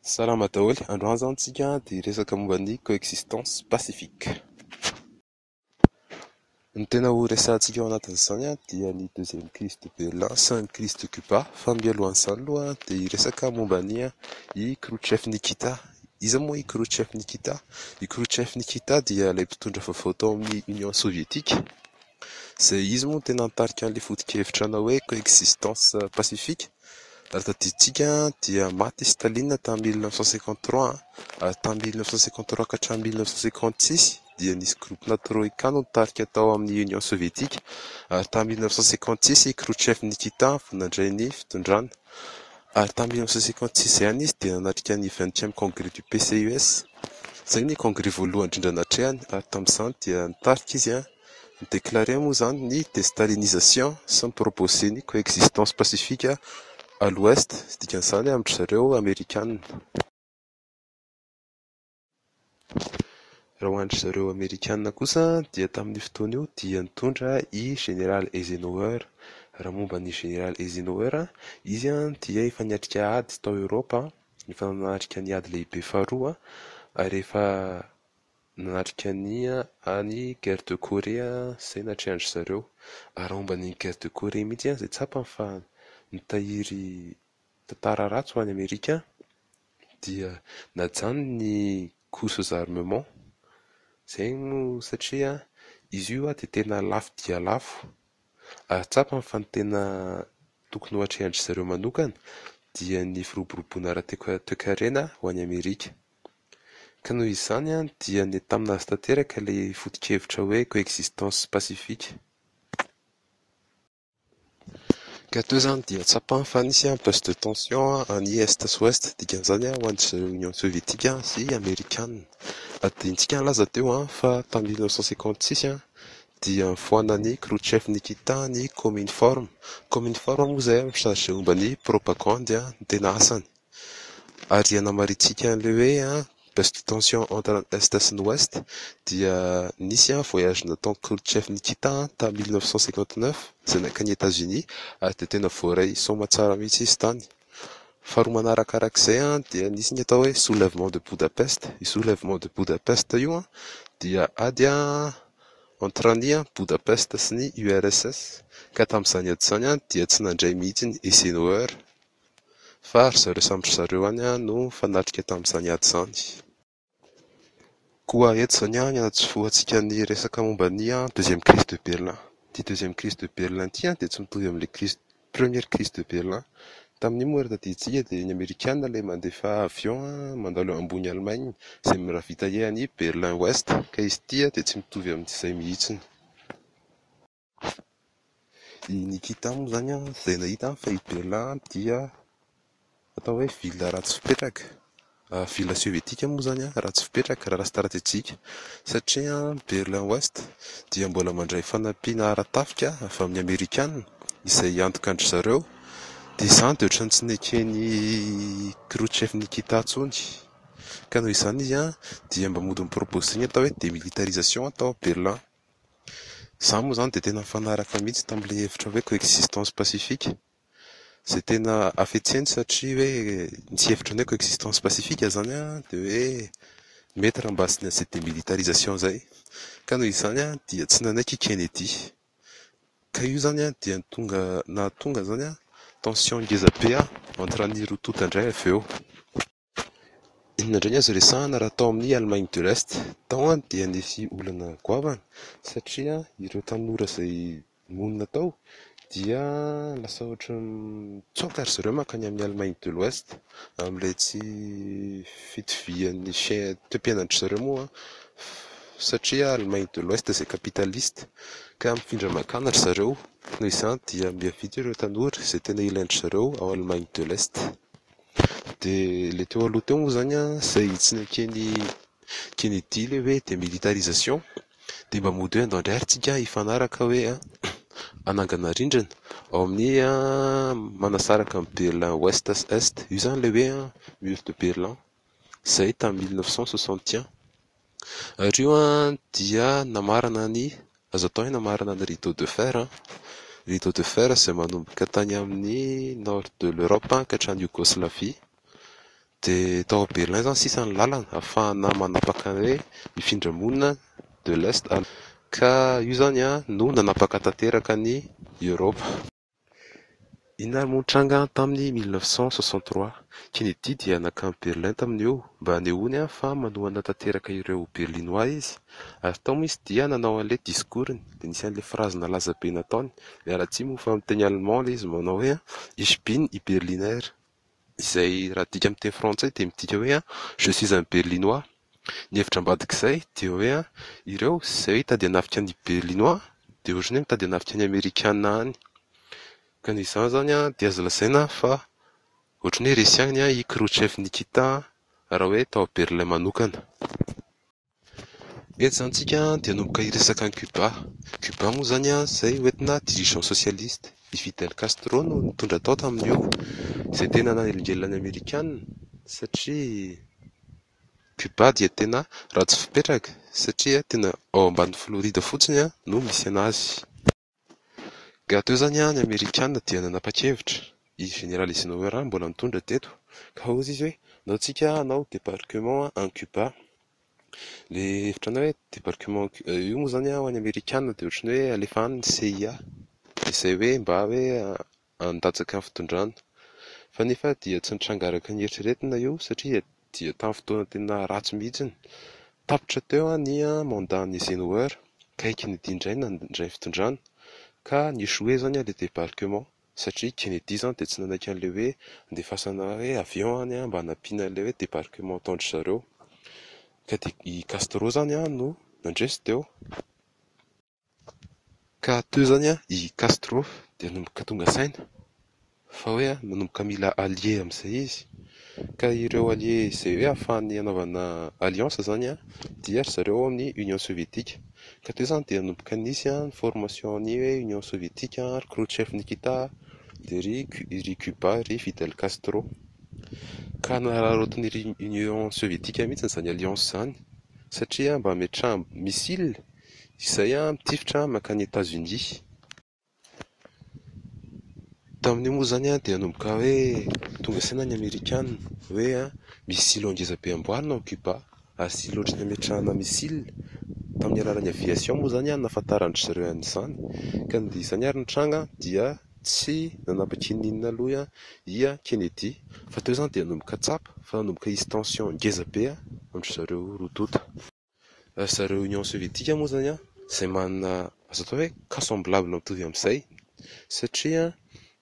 Salama daholo, androany izany tsika dia hiresaka momba ny coexistence pacifique. Ny tena ho resahantsika ao anatin'izany dia ny deuxième crise de Berlin sy ny crise de Cuba. Fa mialohan'izany aloha dia hiresaka momba ny i Khrouchtchev Nikita. Iza moa i Khrouchtchev Nikita? I Khrouchtchev Nikita dia ilay mpitondra vaovao tao amin'ny Union Soviétique. Izay izy moa no tena nitarika an'ilay foto-kevitra hanao hoe coexistence pacifique. Raha tadidintsika dia maty i Staline tamin'ny 1953 ary tamin'ny 1953 ka hatramin'ny 1956 dia nisy groupe-na Troïka no nitarika tao amin'ny Union Soviétique ary tamin'ny 1956 i Khrouchtchev Nikita vao nandray ny fitondrana. Ary tamin'ny 1956 ihany izy dia nanatrika ny vingtième congrès du PCUS. Izay ny congrès voalohany indrindra natrehany ary tamin'izany dia nitarika izy ni-déclarer moa izany ny déstalinisation sy ni-proposer ny coexistence pacifique à l'ouest, dikan'izany amin-dry zareo Amerikana. Raha ho an-dry zareo Amerikana kosa dia tamin'io fotoana io dia nitondra i Général Eisenhower. Raha momba ny Général Eisenhower, izy dia efa niatrika ady tao Eoropa, efa nanatrika ny ady lehibe faharoa ary efa nanatrika ny any guerre de Corée izay natrehan-dry zareo. Ary raha momba ny guerre de Corée mihitsy izay tsapany fa nitahiry tantara ratsy ho an'i Amerika dia najanony ny course aux armements. Izay moa satria izy io dia tena lafo dia lafo ary tsapany fa ny tena tokony ho atrehan-dry zareo manokana dia ny firoboroboana ara-toekarena ho an'i Amerika. Ka noho izany dia nety taminazy tanteraka ilay foto-kevitra hoe coexistence pacifique. Ka teo izany dia tsapany fa nisy baisse de tension any Est sy Ouest, dikan'izany ho an-dry zareo Union Soviétique sy Amerikana. Adinontsika nilaza teo fa tamin'ny 1956 dia nifoanan'i Khrouchtchev Nikita ny Cominform. Cominform moa izay mi-chargé momba ny propagande no tena asany. Ary hanamarintsika an'ilay hoe baisse de tension entre ny Est sy ny Ouest dia nisy voyage nataon'i Khrouchtchev Nikita tamin'ny 1959 izay nankany États-Unis ary dia tena voaray soamantsara mihitsy izy tany. Faharoa manarakarak'izay dia nisy ny atao hoe soulèvement de Budapest. Io soulèvement de Budapest io dia ady entre ny Budapest sy ny URSS ka tamin'izany ady izany dia tsy nandray mihitsy ny Eisenhower fa ry zareo samy ry zareo ihany no nifanatrika tamin'izany ady izany. Koa eto izany ny anatsofohantsika ny resaka momba ny deuxième crise de Berlin. Ity deuxième crise de Berlin ity dia tsy mitovy amin'ilay crise première crise de Berlin. Tamin'iny moa raha tadidintsika dia ny Amerikana ilay mandefa avion mandalo eo ambony Allemagne izay mi-ravitailler an'i Berlin Ouest ka izy ity dia tsy mitovy amin'izay mihitsy. I Nikita moa izany izay nahita fa i Berlin dia atao hoe ville ratsy fipetraka, ville soviétique moa izany ratsy fipetraka raha stratejika satria Berlin Ouest dia mbola mandray fanampiana ara-tafika avy amin'ny Amerikana izay hiantoka an-dry zareo dia izany dia ohatran'ny tsy neken'i Khrouchtchev Nikita intsony ka noho izany izy dia mba mody mi-proposer ny atao hoe démilitarisation tao Berlin. Izaho moa izany dia tena nifanaraka mihitsy tamin'ilay hevitra hoe coexistence pacifique izay tena hafetseny satria hoe ny tsy hevitra ny hoe coexistence pacifique izany dia hoe mety raha mba asiana izay démilitarisation izay ka noho izany dia tsy nanaiky i Kennedy. Ka io izany dia tonga nahatonga izany tension ngeza be entre ny roa tonta indray avy eo. Inona indray ny azo resahana raha tao amin'ny Allemagne de l'Est? Tao dia nisy olana goavana satria ireo tanora izay monina tao dia lasa ohatran'ny mitsoaka ry zareo mankany amin'ny Allemagne de l'Ouest amin'ilay tsy fitovian'ny toe-piainan-dry zareo moa satria Allemagne de l'Ouest izay capitaliste ka mifindra mankany ry zareo. Noho izany dia mihavita ireo tanora izay tena ilain-dry zareo ao Allemagne de l'Est. Dia ilay teo aloha teo moa izany izay tsy neken'i Kennedy ilay hoe démilitarisation dia mba mody hoe andao indray ary tsika hifanaraka hoe hanangana rindrina ao amin'ny manasaraka an'i Berlin Ouest sy Est. Io izany ilay hoe mur de Berlin izay tamin'ny 1961. Ary io dia namarana ny, azo atao hoe namarana ny rideau de fer. Rideau de fer izay manomboka tany amin'ny nord de l'Europe ka hatrany Yougoslavie. Dia tao Berlin izany sisa ny lalana ahafahana manapaka ny hoe mifindra monina de l'Est à ka io izany no nanapaka tanteraka ny Eoropa. Inona ary moa ny tranga tamin'ny 1963? Kennedy dia nankany Berlin tamin'io mba hanehoany fa manohana tanteraka ireo Berlinois izy. Ary tao moa izy dia nanao an'ilay discours-ny, dia nisy an'ilay phrase nalaza be nataony, miala tsiny moa fa amin'ny teny allemand ilay izy manao hoe Ich bin i Berliner, izay raha adika amin'ny teny frantsay dia midika hoe Je suis un Berlinois. Ny hevitra ambadik'izay dia hoe ireo izay hitady hanafika ny Berlinois dia ohatran'ny hoe mitady hanafika ny Amerikana any. Ka noho izany izany dia azo lazaina fa ohatran'ny hoe resy ihany i Khrouchtchev Nikita raha hoe tao Berlin manokana. Eto izany tsika dia hanomboka hiresaka an'i Cuba. Cuba moa izany izay hoentina dirigeant socialiste. I Fidel Castro no nitondra tao tamin'io, izay tena nanelingelina ny Amerikana satria Cuba dia tena ratsy fipetraka satria tena ao ambanin'i Floride fotsiny no misy an'azy. Ka teo izany ny Amerikana dia nanapa-kevitra, i Général Eisenhower mbola nitondra teto, ka hoy izy hoe ndao tsika hanao débarquement any Cuba. Ilay hevitra anao hoe débarquement io moa izany ho an'ny Amerikana dia ohatran'ny hoe alefa any ny CIA, izay hoe mba hoe handatsaka ny fitondrana. Fa nefa dia tsy nitranga araka ny eritreretina io satria dia tamin'ny fotoana tena ratsy mihitsy. Tapitra teo ny mandat-n'i Eisenhower ka i Kennedy indray nandray fitondrana ka ni-échoué izany ilay débarquement satria Kennedy izany dia tsy nanaiky an'ilay hoe andefasana hoe avion any mba hanampiana an'ilay hoe débarquement ataon-dry zareo. Ka dia i Castro izany no nandresy teo. Ka teo izany i Castro dia nanomboka tonga saina fa hoe manomboka mila allié amin'izay izy. Ka ireo allié izay hoe ahafahany hanaovana alliance izany dia ry zareo ao amin'ny Union Soviétique. Ka teo izany dia nanomboka nisy ny formation ny hoe Union Soviétique, ry Khrouchtchev Nikita, dia ry Cuba, ry Fidel Castro. Ka nararaotin'ny Union Soviétique mihitsy izany alliance izany satria mba hametrahany missile izay mitifitra mankany États-Unis. Tamin'io moa izany dia nanomboka hoe tonga saina ny Amerikana hoe misy silo ngeza be amboarina ao Cuba ary silo ohatran'ny hametrahana missile tamin'ny alalan'ny aviation moa izany nahafantaran-dry zareo an'izany. Ka dia izany ary nitranga dia tsy nanapaka n'inona aloha i Kennedy fa teo izany dia nanomboka tsapa fa nanomboka hisy tension ngeza be amin-dry zareo roa tonta. Ry zareo Union Soviétique moa izany izay manana azo atao hoe cas semblable mitovy amin'izay satria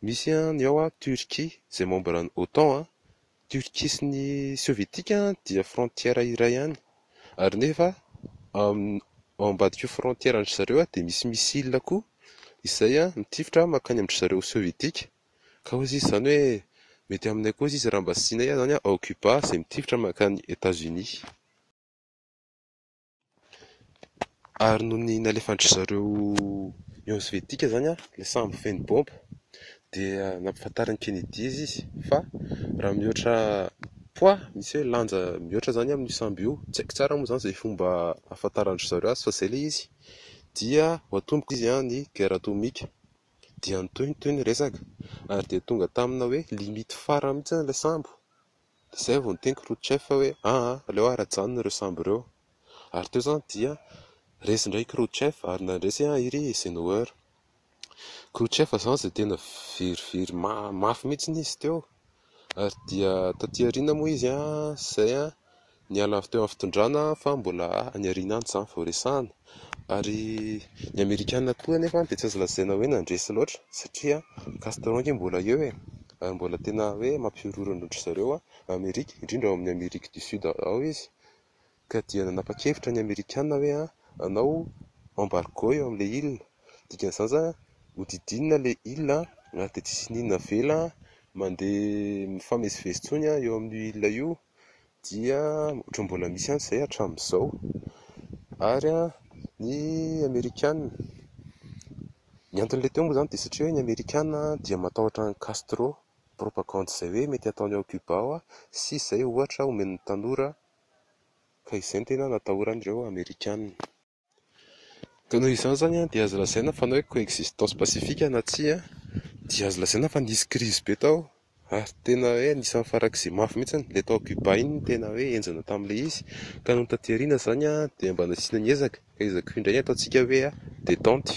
misy ny ao Turquie izay membre ny OTAN. Turquie sy ny Soviétique dia frontière iray ihany ary nefa ao ambadik'io frontière an-dry zareo dia misy missile koa izay mitifitra mankany amin-dry zareo Soviétique. Ka hoy izy izany hoe mety aminay koa izy raha mba asianay izany ao Cuba izay mitifitra mankany États-Unis. Ary nony nalefan-dry zareo Union Soviétique izany ilay sambo feno bomba dia nampifantarin'i Kennedy izy fa raha mihoatra poids misy hoe lanja mihoatra izany amin'io sambo io, tsy haiko tsara moa izany izay fomba ahafantaran-dry zareo azy fa izay ilay izy, dia ho atomboka izy ny guerre atomique. Dia nitohy ny resaka ary dia tonga tamina hoe limite farany mihitsy ilay sambo. Dia izay vao niteny Khrouchtchev hoe aa aleo ary ajanona ireo sambo ireo. Ary teo izany dia resy indray Khrouchtchev ary nandresy i Eisenhower. Khrouchtchev izany izay tena verivery mafy mihitsy izy teo. Ary dia taty aoriana moa izy izay niala avy teo amin'ny fitondrana fa mbola any aoriana any izany vao resahana. Ary ny Amerikana koa anefa dia tsy azo lazaina hoe nandresy loatra satria Castro ange mbola eo e. Ary mbola tena hoe mampihorohoro an-dry zareo Amerika, indrindra ao amin'ny Amérique du Sud ao izy. Ka dia nanapa-kevitra ny Amerikana hoe hanao embargo eo amin'ilay île. Dikan'izany izany hodidinina ilay île ary dia tsisy n'inona avela mandeha mifamezivezy intsony eo amin'io île io. Dia ohatran'ny mbola misy ihany izay hatramin'izao. Ary ny Amerikana, ny anton'ilay teo moa izany dia satria hoe ny Amerikana dia matahotra an'i Castro, propagande izay hoe mety hataony ao Cuba ao sy izay ohatra omen'ny tanora ka izay no tena natahoran'ireo Amerikana. Ka noho izany izany dia azo lazaina fa na hoe coexistence pacifique na tsia dia azo lazaina fa nisy crise be tao. Ary tena hoe anisan'ny farak'izay mafy mihitsy ilay tao Cuba iny no tena hoe henjana tamin'ilay izy. Ka nony taty aoriana izany dia mba nasiana ny ezaka, ka ezaka io indray no ataontsika hoe détente.